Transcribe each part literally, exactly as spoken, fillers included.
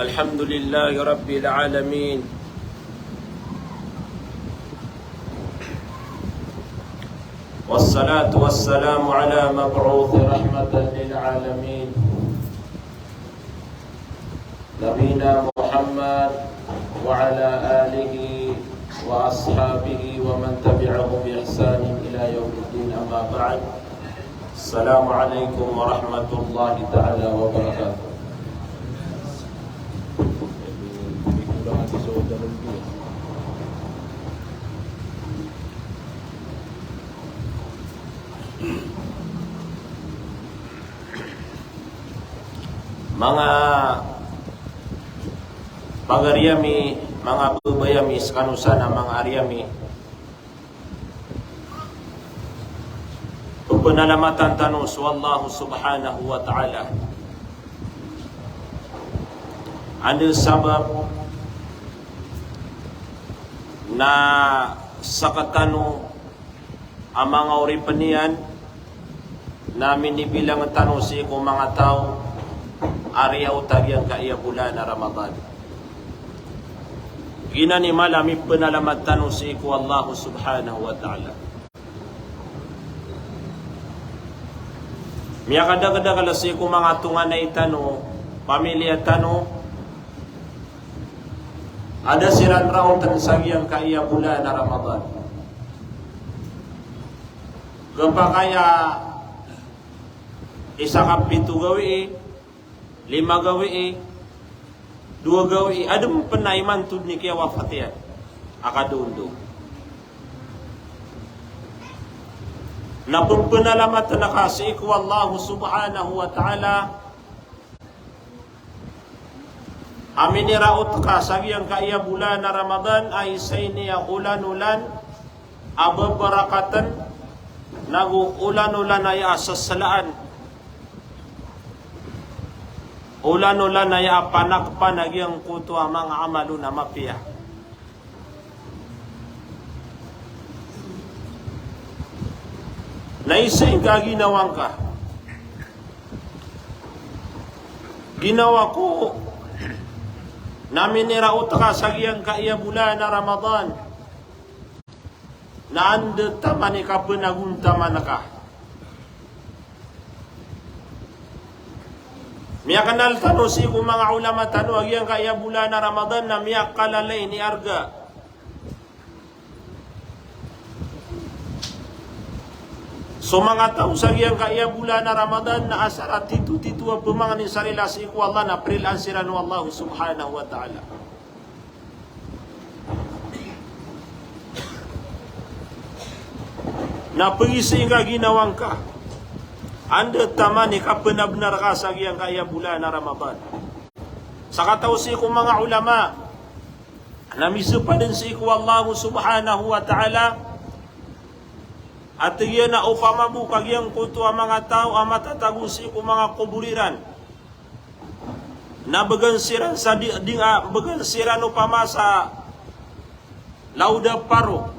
الحمد لله رب العالمين. والصلاة والسلام على مبعوث رحمة للعالمين. نبينا محمد وعلى آله وأصحابه ومن تبعهم بإحسان إلى يوم الدين، أما بعد. السلام عليكم ورحمة الله تعالى وبركاته. Manga pagari ami, manga babay ami, skano san a manga ari ami, pphanalamatan tano so Allah Subhanahu wa Ta'ala. Anda sabap na sktano a manga oripn iyan na minibilang tano sii ko manga taw a riyaot a giyangkaya bolan a Ramadan. Giyanan i mala a mipnalamat tano sii ko Allah Subhanahu wa Ta'ala. Miyakadakdakl sii ko manga tonganay tano, pamilya tano, a da siran raotn sa giyangkaya bolan a Ramadan. Khapakay a isa ka pito gawii, lima gawii, dowa gawii, adn pn a imanto dn i kiyawafat iyan a kadaondaw. Na pphanalamatan ka sii ko Allah Subhanahu wa Ta'ala a miniraot ka sa giyangkaya bolan a Ramadan a isa ini a olan-olan a babarakatn, nago olan-olan a aya a saslaan, olan-olan a aya a panakpan a giyangkoto a manga amal on a mapiya. Na isa ingka a ginawa ngka, ginawa ko, na miniraot ka sa giyangkaya bolan a Ramadan, na anda taman i kapnagontaman ka. Miyaknal tano sii ko manga ulama tano a giyangkaya bolan a Ramadan na miyakalalayon i arga so manga taw sa giyangkaya bolan a Ramadan na asar a titotito a pmangni sa rila sii ko Allah na prilaan siran o Allah Subhanahu wa Ta'ala. Na pagizaan ka ginawa ngka, anda taman i kapnabnar ka sa giyangkaya bolan a Ramadan. Sakataw sii ko manga ulama na mizapa dn sii ko Allah Subhanahu wa Ta'ala, a tig iyan a opama bo ka giyangkoto a manga taw a matatago sii ko manga kobor iran, na bgan siran sa di, di, ah, bgan siran opama sa lawd a paro,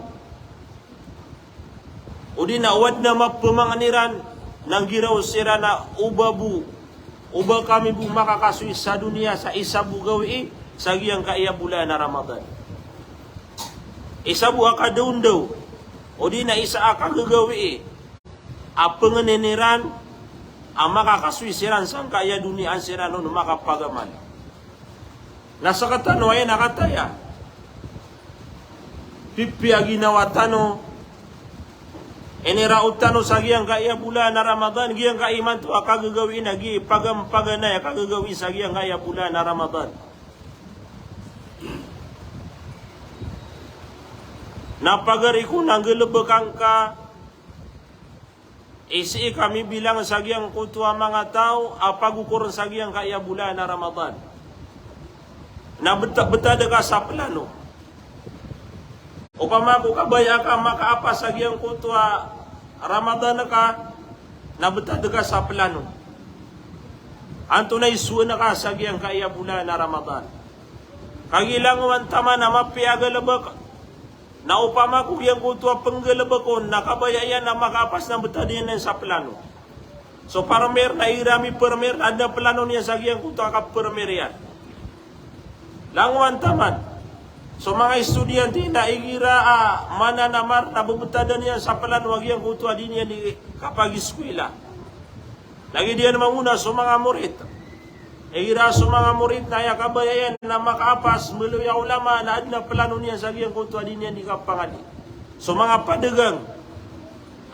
odi na o adn a mapmangni ran, na nggiraw siran a o ba bo, o ba kami bo makakasoy sa doniya sa isa bo gawii sa giyangkaya bolan a Ramadan. Isa bo a kadaondaw, odi na isa a kagagawii a pangnin iran a makakasoy siran sangkaya doniya an siran on makapagamal. Na sktano aya na kataya, pipiya ginawa tano, iniraot tano sa giyangkaya bolan a Ramadan, giyangkai imanto a kagagawii na giya i pagampaganay a kagagawii sa giyangkaya bolan a Ramadan. Na pagari ko na nggalbk angka, i sii ka mibilang sa giyangkoto a manga taw a pagokor sa giyangkaya bolan a Ramadan. Na bta-, btad ka sa plano. Opama ko kabaya ka makaapa sa giyangkoto a Ramadan ka, na btad ka sa plano. Antonaa i sowa ngka sa giyangkaya bolan a Ramadan? Kagiya langowan taman a mapiya a galbk, na opama ko giyangkoto a pnggalbk on na kabaya iyan a makaapas na btad iyan sa plano. So parmer na igira miprmer na adn a plano niyan sa giyangkoto a kaprmer iyan. Langowan taman. So manga estudyante na igira a mananamar na bbtadan iyan sa plano a giyangkoto a di niyan di kapagiskwila. Lagid iyan mambo na so manga morit. Igira so manga morit na aya kabaya iyan na makaapas, mbaloy a ulama na adn a plano niyan sa giyangkoto a di niyan di kapangadi. So manga padagang,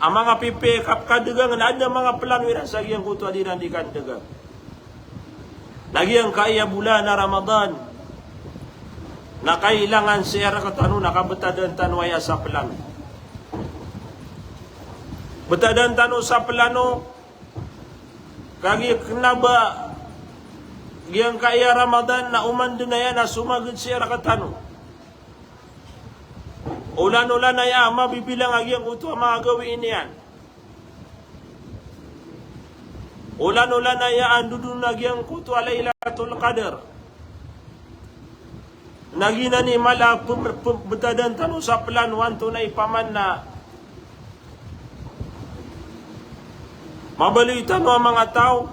a manga pipiya i kapkadagang na adn a manga plano iran sa giyangkoto a di iran di kandagang. Na giyangkaya bolan a Ramadan na kailangan sii rktano na kabtadan tano aya sa plano. Btadan tano sa plano, kagiya kna ba giyangkaya Ramadan na oman dn aya na somagad sii rktano. Olan-olan aya a mabibilang a giyangkoto a manga gawii niyan. Olan-olan aya a ndodon a giyangkoto a Lailatul Qadr. Na giyanan i mala a pm-, pm-, btadan tano sa plano, antonaa i paman na mabaloy tano a manga taw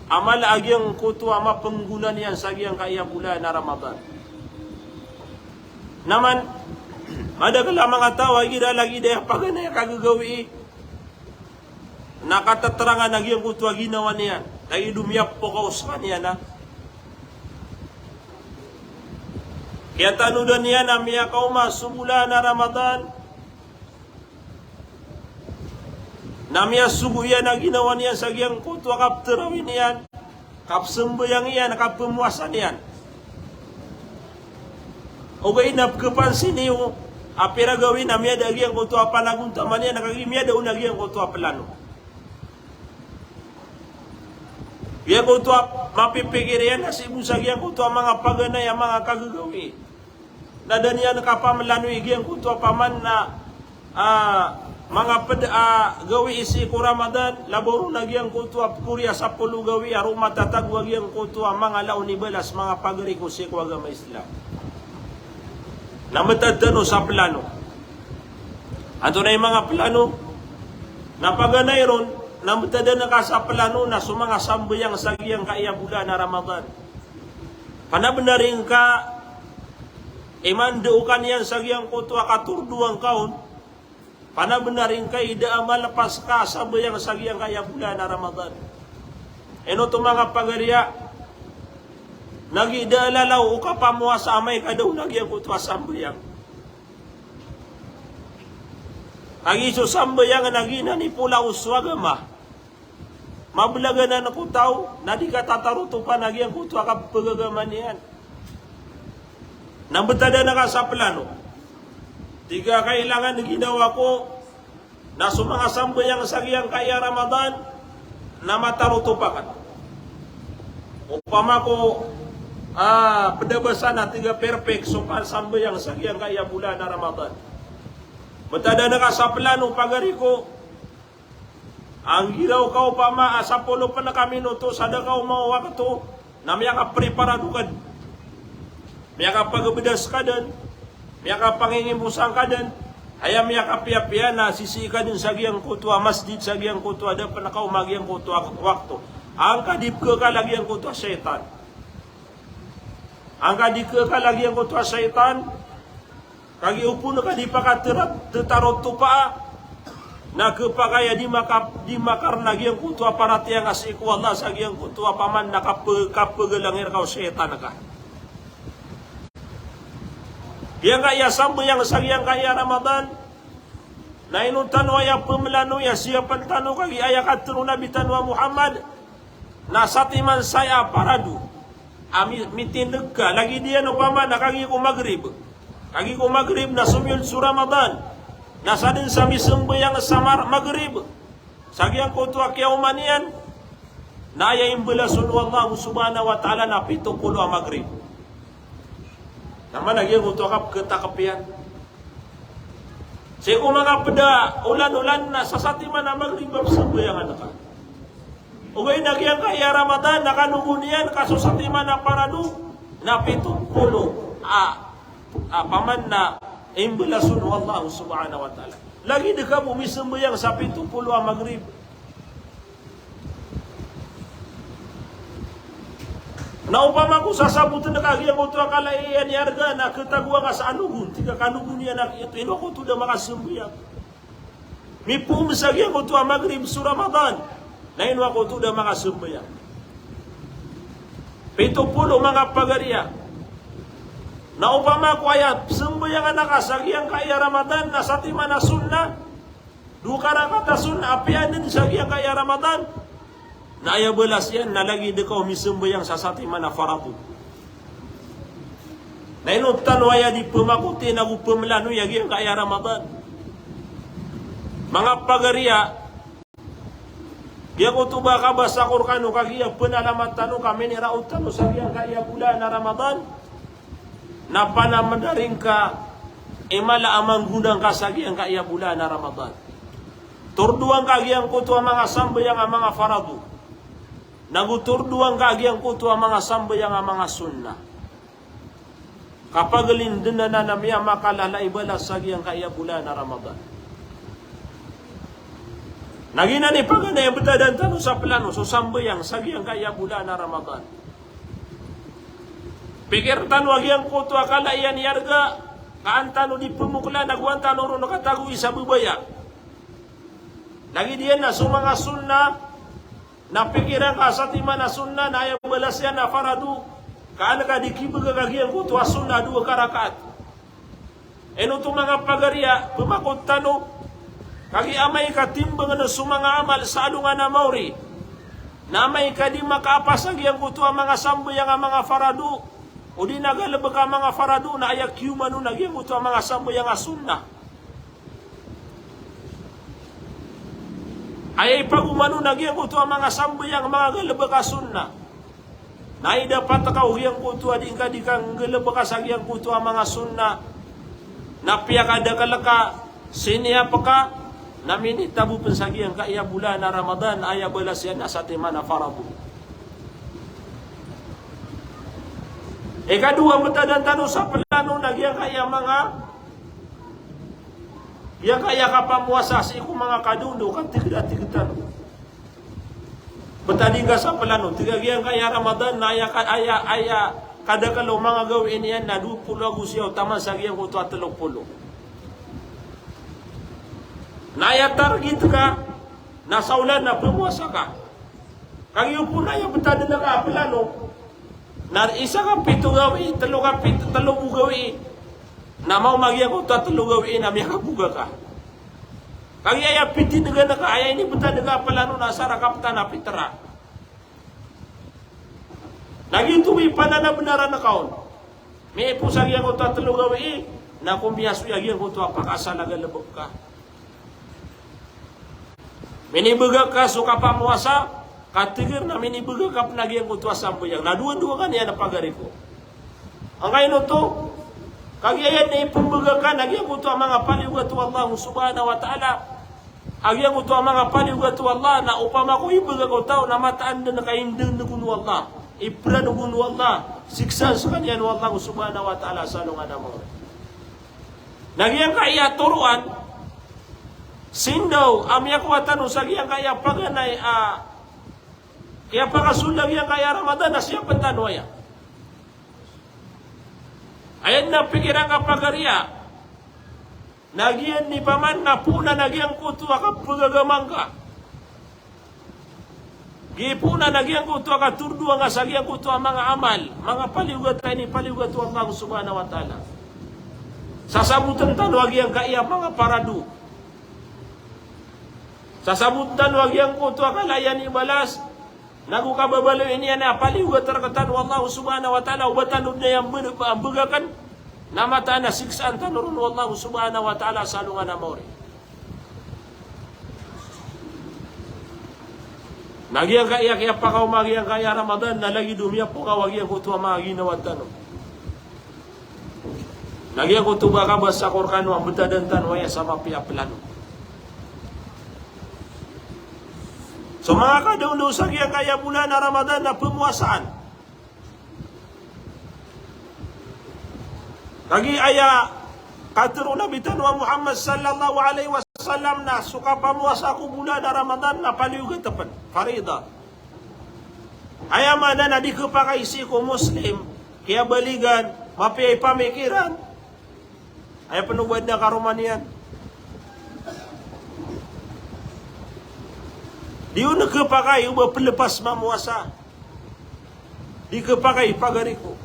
a mala a giyangkoto a mapnggona niyan sa giyangkaya bolan a Ramadan. Na man, madakl a manga taw a igira lagid aya paganay a kagagawii na katatrangan a giyangkoto a ginawa niyan. Lagid o miyapakaw skaniyan a kiyatanodan iyan a miyakaoma so bolan a Ramadan, na miyasogo iyan a ginawa niyan sa giyangkoto a kaptarawi niyan, kapsambayang iyan, kappmowasa niyan. Ogaid na pkhapansin iyo a pira gawii na miyada a giyangkoto a panagontaman iyan, kagiya miyada on a giyangkoto a plano. Giyangkoto a mapipikir iyan na sii bo sa giyangkoto a manga paganay a manga kagagawii. Na da niyan kapamlanoy giyangkoto a paman na, ah, manga pd a gawii sii ko Ramadan, labaw ron a giyangkoto a pkori a sapolo gawii a roo matatago a giyangkoto a manga laon i balas, manga pagari ko sii ko agama Islam. Na mbtad tano sa plano. Antonaa i manga plano? Na paganay ron, na mbtadan ka sa plano na so manga sambayang sa giyangkaya bolan a Ramadan. Panabnari ngka i mandao ka niyan sa giyangkoto a katordoang ka on. Panabnari ngka i da a malpas ka a sambayang sa giyangkaya bolan a Ramadan. Ino oto manga pagariya, na giya da a lalaw o kapamowasa amay ka da on a giyangkoto a sambayang. Kagiya so sambayang na giyanan i polaos o agama. Mablag anan ko taw na di katatarotopan a giyangkoto a kapagagama niyan. Na mbtadan ka sa plano. Tig ka kailangan ginawa ko na so manga sambayang sa giyangkaya Ramadan na matarotop akn. Opama ko, ah, pd a basa na tig ka perfect so kasambayang sa giyangkaya bolan a Ramadan. Mbtadan ka sa plano, pagari ko, anggiraw ka opama a sapolo pn ka minuto sa da ka oma o wakto, na miyakapreparado ka dn. Miyakapagbdas ka dn, miyakapangingimosang ka dn, aya miyakapiyapiya na sisii ka dn sa giyangkoto a masjid, sa giyangkoto a da pn ka oma giyangkoto a wakto. Angka di pkhakal a giyangkoto a shaytan. Angka di khakal a giyangkoto a shaytan, kagiya opama ka di pakatera-, tetarotopa, na khapakay a di maka-, di makarna giyangkoto a paratiyaya ngka sii ko Allah sa giyangkoto a paman na kap-, kapagalang rka o shaytan ka. Giyangkaya sambayang sa giyangkaya Ramadan, na ino tano aya pmlanoya, siyapn tano kagiya aya katharo o Nabi tano a Muhammad, na satiman saya a parado a mi-, mitindg ka, lagid iyan opama na kagiya ko Maghrib. Kagiya ko Maghrib na somiyold so Ramadan. Na sadn sa misambayang sa mar-, Maghrib, sa giyangkoto a kiyaoma niyan, na aya imbalason o Allah subhanahu wa ta'ala na pito polo a Maghrib. Na mana giyangkoto a kapkhatakp iyan. Sii ko manga pd a olan-olan na sa satiman a Magrib a pzambayangan ka. Ogaid na giyangkaya Ramadan na kanogon iyan ka so satiman a parado na pito polo a, a paman na imbalason o Allah subhanahu wa ta'ala. Lagid ka bo mizambayang sa pito polo a Magrib. Na opama ko sasabotn ka giyangkoto a kala iyan i arga na khatagoa ka sa anogon, tig ka kanogon iyan a giyoto, ino ko toda makasambayang. Mipoon sa giyangkoto a Magrib so Ramadan, na ino ko toda makasambayang. Pito polo, manga pagariya. Na opama ko aya pzambayangan ka sa giyangkaya Ramadan na satiman a sunnah, dowa ka rakaat a sunnah a piyaadn sa giyangkaya Ramadan, na aya balas iyan na lagid ka o mizambayang sa satiman a farado. Na ino tano aya di pmakoti nago pmlanoy a giyangkaya Ramadan? Manga pagariya, giyangkoto ba kabasa ko rkano kagiya pnalamat tano ka miniraot tano sa giyangkaya bolan a Ramadan, na panamdaring ka i mala a manggonang ka sa giyangkaya bolan a Ramadan. Tordoan ka giyangkoto a manga sambayang a manga farado. Nago tordoan ka giyangkoto a manga sambayang a manga sunnah. Kapaglindnana na miyamakalala i balas sa giyangkaya bolan a Ramadan. Na giyanan i paganay a btadan tano sa plano so sambayang sa giyangkaya bolan a Ramadan. Pikir tano a giyangkoto a kala iyan i arga, ka an tano di pmokla, nago an tano ron katagoi sa babaya. Lagid iyan na so manga sunnah, na pikiran ka satiman a sunnah, na aya balas iyan na farado, ka an ka di kibgak a giyangkoto a sunnah a dowa ka rakaat. Ino oto manga pagariya, pmakot tano, kagiya amay ka timbangn so manga amal sa alongan a maori, na amay ka di makaapas a giyangkoto a manga sambayang a manga farado, odi na galbk a manga farado, na aya kiyoman on a giyangkoto a manga sambayang a sunnah. Aya ipagoman on a giyangkoto a manga sambayang a manga galbk a sunnah. Na aya dapat ka o giyangkoto a di ngka di kanggalbka sa giyangkoto a manga sunnah, na piyakadakl ka, siniyap ka, na minitabo pn sa giyangkaya bolan a Ramadan, aya balas iyan na satiman a farado. Ikadowa a btadan tano sa plano na giyangkaya manga, giyangkaya kapamowasa sii ko manga kadondo, katigr a tig tano. Btadi ngka sa plano, tig a giyangkaya Ramadan na aya ka, aya, aya kadakl o manga gawii niyan na dowa polo ago siyaw taman sa giyangkoto a tlo polo. Na aya target ka na sa olan na pmowasa ka. Kagiya opama na aya btadn ka a plano na isa ka pito gawii, tlo ka pito, tlo bo gawii, na maoma giyangkoto a tlo gawii na miyakaboga ka. Kagiya aya pitindgan ka, aya inibtad ka a plano na sa raka ptana pitra. Na giyoto i pananabnaran ka on. Miipos a giyangkoto a tlo gawii, na komiyasoy a giyangkoto a pakaasal a galbk ka. Minibgak ka so kapamowasa, katigr na minibgak ka pn a giyangkoto a sambayang. Na dowa-dowa ka niyan a pagari ko. Angkaino oto, kagiya aya ipmbgak ka na giyangkoto a manga paliyogat o Allah subhanahu wa ta'ala. A giyangkoto a manga paliyogat o Allah na opama ko ibgak o taw na mataan dn ka indndg on o Allah, ipranogon o Allah, siksaan skaniyan o Allah subhanahu wa ta'ala sa alongan a maori. Na giyangkaya toroan, sindaw a miyakowa tano sa giyangkaya paganay a kiyapakasold a giyangkaya Ramadan na siyapn tano aya. Aya dn a pikiran ka pagariya. Na giyanan i paman na poon a giyangkoto a kapagagama ngka. Giya poon a giyangkoto a katordoan ka sa giyangkoto a manga amal, manga paliyogat a inipaliyogat o Allah subhanahu wa ta'ala. Sasabotn tano a giyangkaya manga parado. Sasabotn tano a giyangkoto a kala iyan i balas, nago kababaloy niyan a paliyogat rktano o Allah subhanahu wa ta'ala, o ba tano dn aya mbn-, mbgakn, na mataan a siksaan tano ron o Allah subhanahu wa ta'ala sa alongan a maori. Na giyangkaya kiyapakaoma giyangkaya Ramadan, na lagid o miyapokaw a giyangkoto a manga ginawa tano. Na giyangkoto a kabasa ko rkano a mbtadan tano aya sa mapiya a plano. So manga kadaondaw sa giyangkaya bolan a Ramadan na pmowasaan. Kagiya aya katharo o Nabi tano a Muhammad sallallahu alaihi wasallam na so kapamowasa ko bolan a Ramadan na paliyogat pn, farida. Aya maana na di khapakay sii ko Muslim, kiyabaligan, mapiya i pamikiran. Aya pn o ba adn a karoma niyan. Di on khapakay o ba plpas mamowasa. Di khapakay, pagari ko.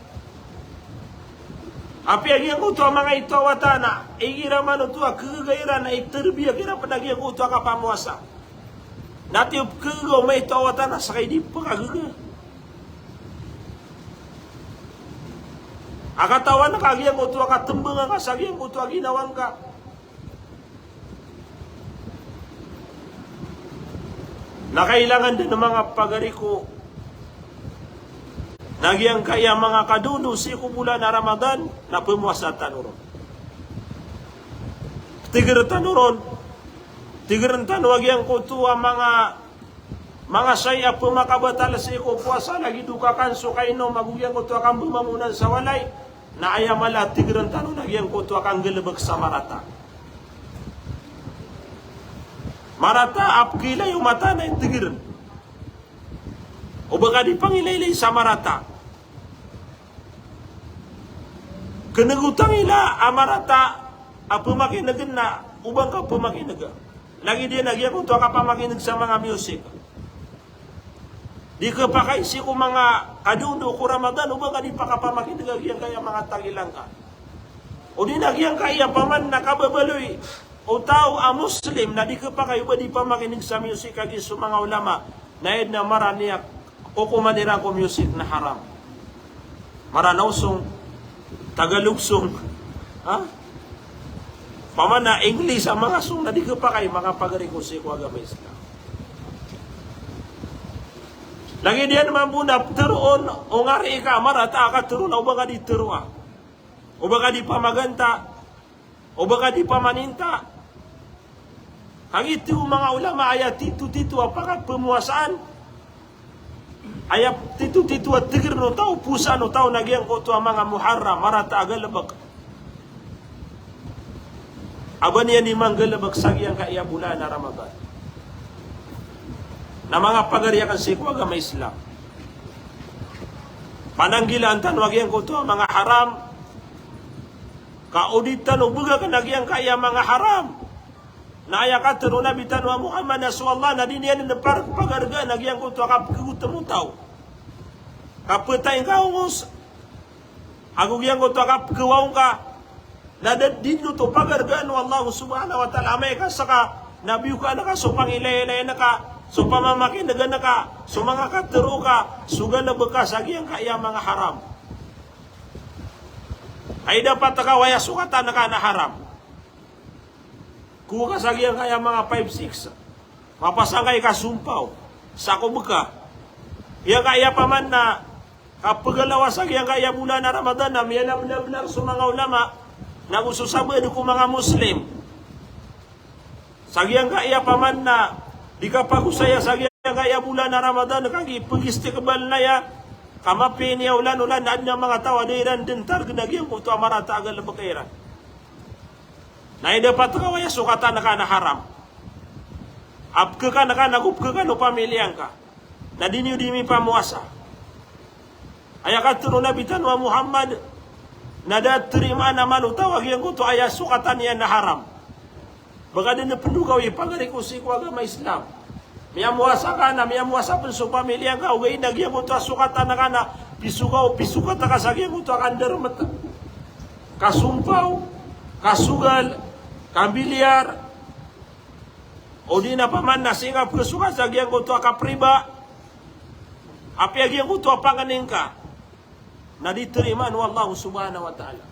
Apiya giyangkoto a manga ito a wata na igira man oto a kagaga iran na itarbiyah iran pn a giyangkoto a kapamowasa. Na tiyo pkhagaga o maito a wata na ska i di pkhagaga. A katawan ka a giyangkoto a katmbangan ka sa giyangkoto a ginawa ngka. Na kailangan dn, manga pagari ko, na giyangkaya manga kadaondaw sii ko bolan a Ramadan na pmowasa tano ron. Tigr tano ron. Tigrn tano a giyangkoto a manga, manga shayi a pmakabatal sii ko powasa, lagid o kakan so kainom ago giyangkoto a kambmamonan sa walay. Na aya mala a tigrn tano na giyangkoto a kanggalbk sa marata. Marata a pkhailay o mata na itigrn. O ba ka di pangilaylay sa marata. Kneg o tangila a marata a pmakineg na o ba ngka pmakineg. Lagid iyan a giyangkoto a kapamakineg sa manga music. Di khapakay sii ko manga kadaondaw ko Ramadan o ba ngka di pakapamakineg a giyangkaya manga tangila ngka. O di na giyangkaya paman na kababaloy o taw a Muslim na di khapakay o ba di pamakineg sa music, kagiya so manga ulama na aya dn a marani a kokoman iran ko music na haram. Maranaw song, Tagalog song, ha? Paman na English a manga song na di khapakay, manga pagari ko sii ko agama Islam. Lagid iyan mambo na ptharoon o ngari ka a marata a katharo na o ba ka di tharoa. O ba ka di pamaganta. O ba ka di pamaninta. Kagiya tig o manga ulama, aya tito-tito a pakapmowasaan, aya tito-tito a tigrn o taw, powasaan o taw na giyangkoto a manga Muharram, marata a galbk. A ba niyan i manggalbk sa giyangkaya bolan a Ramadan. Na manga pagari akn sii ko agama Islam, pananggilaan tano a giyangkoto a manga haram. Ka o di tano bgakn a giyangkaya manga haram. Na aya katharo o Nabi tano a Muhammad na so Allah na di niyan dn par-, pagargaan a giyangkoto a kapkhagotm o taw. Kapatay ngka ongos. Ago giyangkoto a kapkhawaw ngka. Na da dn oto pagargaan o Allah subhanahu wa ta'ala. Amay ka ska na biyokaan ka so pangilaylay ngka, so pamamakineg ngka, so manga katharo ka, so galbk ka sa giyangkaya manga haram. Ay dapat ka waya sokatan ka na haram. Kowa ka sa giyangkaya manga five six. Mapasang ka i kasompaw. Sa ko bka. Giyangkaya paman na kapagalawa sa giyangkaya bolan a Ramadan na miyalabnabnar so manga ulama. Na go so sabaad ko manga Muslim. Sa giyangkaya paman na di kapagosaya sa giyangkaya bolan a Ramadan, kagiya pag-istiqbal na aya, ka mapiya ini a olan-olan na adn a manga taw a da iran dn targn a giyangkoto a marata a galbk iran. Na aya dapat ka waya sokatan ka na haram. A pkhakan ka na go pkhakan o pamiliya ngka. Na di niyo di mipamowasa. Aya katharo o Nabi tano a Muhammad, na da tarimaan a mano o taw a giyangkoto a aya sokatan iyan na haram. Ba ka dn pndokawi, pagari ko sii ko agama Islam. Miyamowasa ka na miyamowasa pn so pamiliya ngka, ogaid na giyangkoto a sokatan ka na pisokaw, pisokat ka sa giyangkoto a kandarmt, kasompaw, kasogal, kambilyar. O di na paman na sii nga pkhasokat sa giyangkoto a kapriba. Apiya giyangkoto a pangni ngka na di tarimaan o Allah subhanahu wa ta'ala.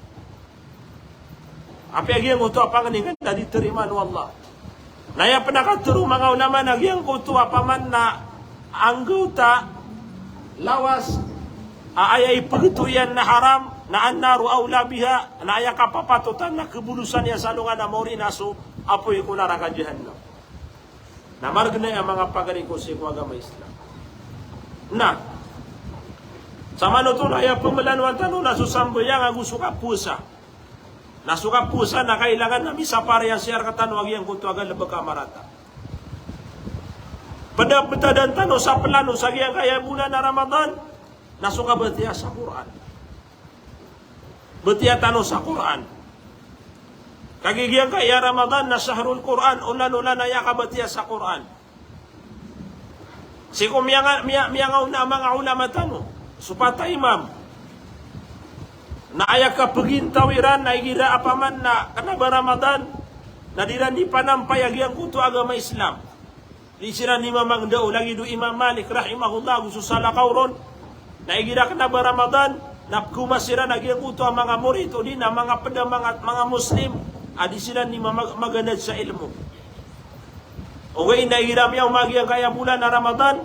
Apiya giyangkoto a pangni ngka na di tarimaan o Allah. Na aya pn a katharo o manga ulama na giyangkoto a paman na anggawta, lawas, a aya ipgto iyan na haram, Na an-naru awla biha, na aya kapapatotan na khabolosan iyan sa alongan a maori na so apoy ko naraka jahannam. Na margn aya manga pagari ko sii ko agama Islam. Na samanoto na aya pmlanowan tano na so sambayang ago so kapowasa. Na so kapowasa na kailangan na misapar iyan sii rktano a giyangkoto a galbk a marata. Pd a btadan tano sa plano sa giyangkaya bolan a Ramadan na so kabatiya sa Qur'an. Batiya tano sa Qur'an. Kagiya giyangkaya Ramadan na shahrul Qur'an, olan-olan aya kabatiya sa Qur'an. Sii ko miyanga-, miya-, miyangaona a manga ulama tano, so pat a imam, na aya kapagintaw iran na igira a paman na kna ba Ramadan na di iran di panampay a giyangkoto a agama Islam. Di siran di mamangndao, lagid o Imam Malik rahimahullah ago so salakaw ron, na igira kna ba Ramadan na pkhaoma siran a giyangkoto a manga morit odi na manga pd a manga, manga Muslim a di siran di mama-, maganad sa ilmo. Ogaid na igira miyaoma a giyangkaya bolan a Ramadan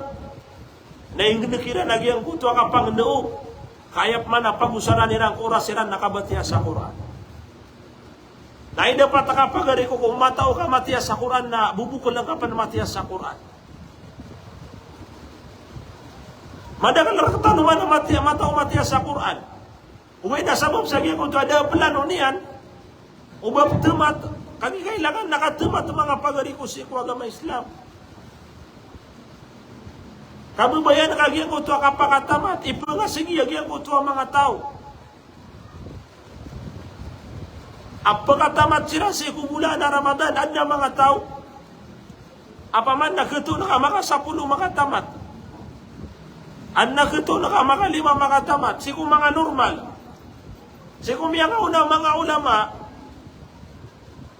na ingd kiran a giyangkoto a kapangndao, ka aya pman a pagosaran iran ko oras iran na kabatiya sa Qur'an. Na aya dapat a kapagari ko, ko matao ka matiya sa Qur'an na bobokl angka pn matiya sa Qur'an. Madakl rktano man a matiya, matao matiya sa Qur'an. Ogaid na sabap sa giyangkoto a da a plano niyan o ba pthamat, kagiya kailangan na kathamat, manga pagari ko sii ko agama Islam. Kababayaan ka giyangkoto a kapakathamat, ipngasigi a giyangkoto a manga taw a pkhatamat siran sii ko bolan a Ramadan, adn a manga taw a paman na khatoon ka makasapolo makatamat. Adn a khatoon ka makalima makatamat, sii ko manga normal. Sii ko miyangaona a manga ulama,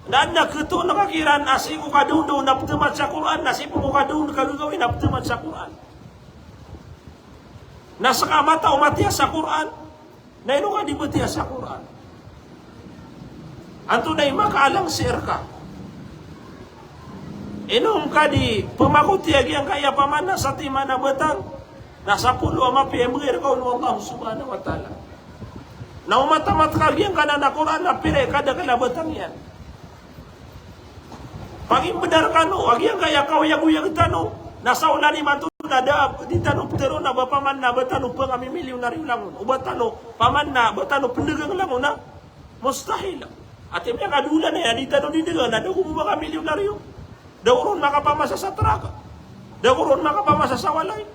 na adn a khatoon ka kiran a sii ko kadaondaw na pthamat sa Qur'an, na sii pn ko kadaondaw ka gagawii na pthamat sa Qur'an. Na ska matao matiya sa Qur'an, na ino ka di batiya sa Qur'an? Antonaa i makaalang sii rka? Ino ngka di pmakoti a giyangkaya paman na satiman a batang na sapolo a mapiya i mbgay rka on o Allah subhanahu wa ta'ala? Na o matamat ka giyangkanan a Qur'an na pira i kadakl a batang iyan? Pangimbnar kano a giyangkaya kaoyagoyag tano na sa olan imanto na da a di tano ptharoon a ba paman na ba tano pngamimilyonaryo langon, o ba tano paman na ba tano pndagang langon, na mustahil. Ati miyakadolana iyan, di tano di dagang na da ko bo makamilyonaryo. Da ko ron makapamasa sa trak. Da ko ron makapamasa sa walay.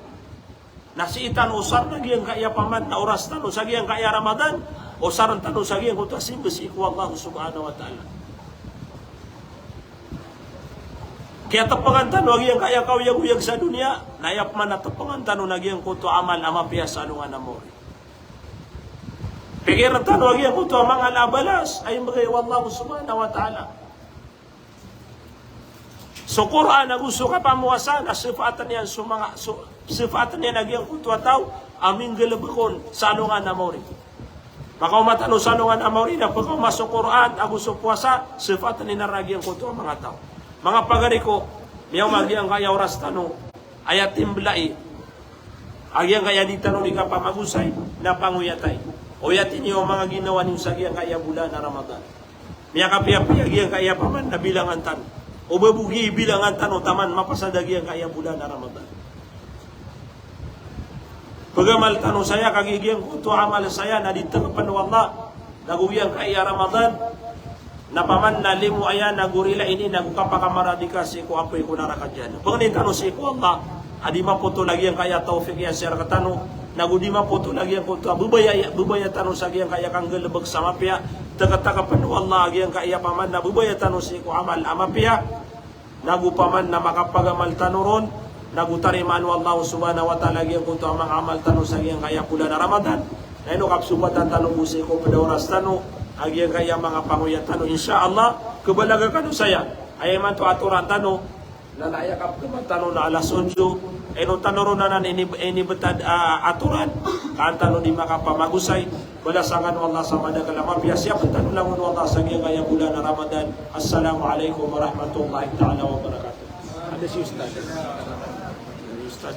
Na sii tano osarn a giyangkaya paman na oras tano sa giyangkaya Ramadan, osarn tano sa giyangkoto a simba sii ko Allah subhanahu wa ta'ala. Kiyatpngan tano a giyangkaya kaoyagoyag sa doniya, na aya pman a tpngan tano na giyangkoto a amal a mapiya sa alongan a maori. Pikirn tano a giyangkoto a manga ala a balas a imbgay o Allah subhanahu wa ta'ala. So Qur'an ago so kapamowasa na shafaat iyan so manga, so, shafaat iyan a giyangkoto a taw a minggalbk on sa alongan a maori. Makaoma tano sa alongan a maori na pkaoma so Qur'an ago so powasa, shafaat iyan a giyangkoto a manga taw. Manga pagari ko, miyaoma giyangkaya oras tano, aya timblai a giyangkaya di tano di kapamagosay na pangoyatay. Oyati niyo manga ginawa niyo sa giyangkaya bolan a Ramadan. Miyakapiyapiya giyangkaya paman na bilangan tano. O ba bo giya i bilangan tano taman mapasad a giyangkaya bolan a Ramadan. Pgamal tano saya, kagiya giyangkoto a amal saya na di tngkpn o Allah. Nago giyangkaya Ramadan na paman na limo aya nago rila ini nago kapakamaradi ka sii ko apoy ko naraka jahannam. Pangnin tano sii ko Allah a di mapotol a giyangkaya tawfik iyan sii rktano, nago di mapotol a giyangkoto a babaya, babaya tano sa giyangkaya kanggalbk sa mapiya. Tngkpn o Allah a giyangkaya paman na babaya tano sii ko amal a mapiya. Nago paman na makapagamal tano ron, nago tarimaan o Allah subhanahu wa ta'ala giyangkoto a manga amal tano sa giyangkaya bolan a Ramadan. Na ino kapsopatan tano bo sii ko pd a oras tano a giyangkaya manga pangoyat tano, insha Allah. Khabalaga kano saya, aya imanto atoran tano na, na aya kapkhaman tano na alas onse, ino tano ron anan ini, inibtad a atoran, ka an tano di makapamagosay. Balasan kano o Allah sa madakl a mapiya, siyapn tano langon o Allah sa giyangkaya bolan a Ramadan. Assalamu alaikum warahmatullahi ta'ala wabarakatuh. Ada si Ustad. Ada si Ustad.